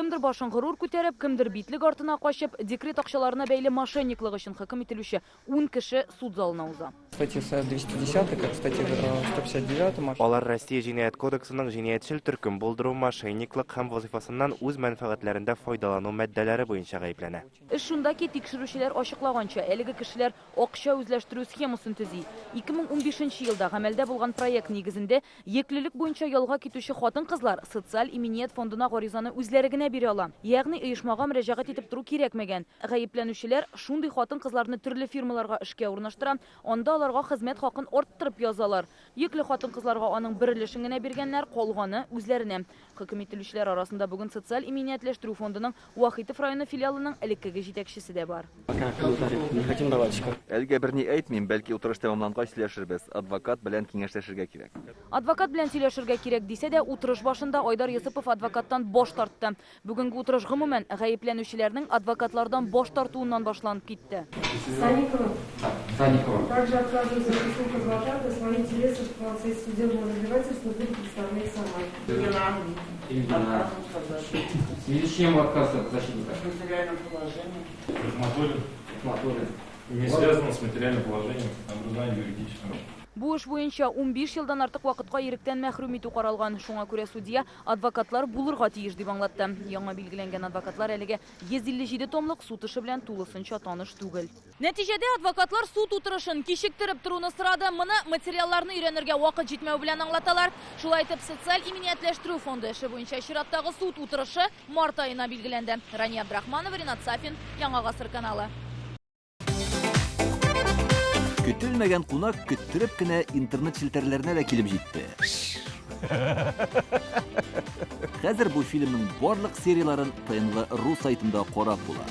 Кемдер башын горур күтәреп, кемдер битлек артына качып, декрет акчаларына бәйле мошенниклык өчен хөкем ителүче ун кеше суд залына уза. Статьясы 210, как статья 159. Алар Россия Җинаять кодексының җинаятьчел төркем булдыру, мошенниклык һәм вазыйфасыннан үз мәнфәгатьләрендә файдалану маддәләре буенча гаепләнә. Эш шунда ки, тикшерүчеләр ачыклаганча, әлеге кешеләр акча үзләштерү схемасын төзи. 2015 нче елда гамәлдә булган проект нигезендә, йөклелек буенча ялга китүче хатын-кызлар социаль иминият фондына гаризаны үзләре генә бирә ала. Ягъни оешмага мөрәҗәгать итеп тору кирәкмәгән. Гаепләнүчеләр шундый хатын-кызларны төрле фирмаларга эшкә урнаштыра, анда аларга хезмәт хакын арттырып язалар. Йөкле хатын-кызларга аның бер өлешен генә биргәннәр, калганы, үзләренә. Хөкем ителүчеләр арасында бүген социаль иминиятләштерү фондының Вахитов районы филиалының элеккеге җитәкчесе дә бар. Пока комментариев не хотим давать. Әлегә берни әйтмим, бәлки утырыш тәмамлангач сөйләшербез. Адвокат белән киңәшләшергә кирәк. Адвокат белән сөйләшергә кирәк дисә дә, утырыш башында Айдар Йосыпов адвокаттан баш тартты. Бүгенге утырыш гомумән, гаепләнүчеләрнең адвокатлардан баш тартуыннан башланып китте. Санникова. Санникова. Также отказываюсь от услуг адвоката, свои интересы в процессе судебного разбирательства буду представлять сама. Ильина. Ильина. В связи с чем отказ от защитника? Материальное положение. Рахматуллин. Рахматуллин. Не связано с материальным положением, образование юридического. Бу эш буенча 15 елдан артык вакытка иректән мәхрүм итү каралган. Шуңа күрә судья адвокатлар булырга тиеш дип аңлатты. Яңа билгеләнгән адвокатлар әлегә 157 томлык суд эше белән тулысынча таныш түгел. Нәтиҗәдә адвокатлар суд утырышын кичектереп торуны сорады. Моны материалларны өйрәнергә вакыт җитмәү белән аңлаталар. Шулай итеп, социаль иминиятләштерү фонды эше буенча чираттагы суд утырышы март аена билгеләнде. Рания Абдрахманова, Ринат Сафин, Яңа Гасыр каналы. Көтелмәгән кунак көттереп кенә интернет челтәрләренә дә килеп җитте. Хәзер бу фильмның барлык серияләрен ТНВ.ру сайтында карап була.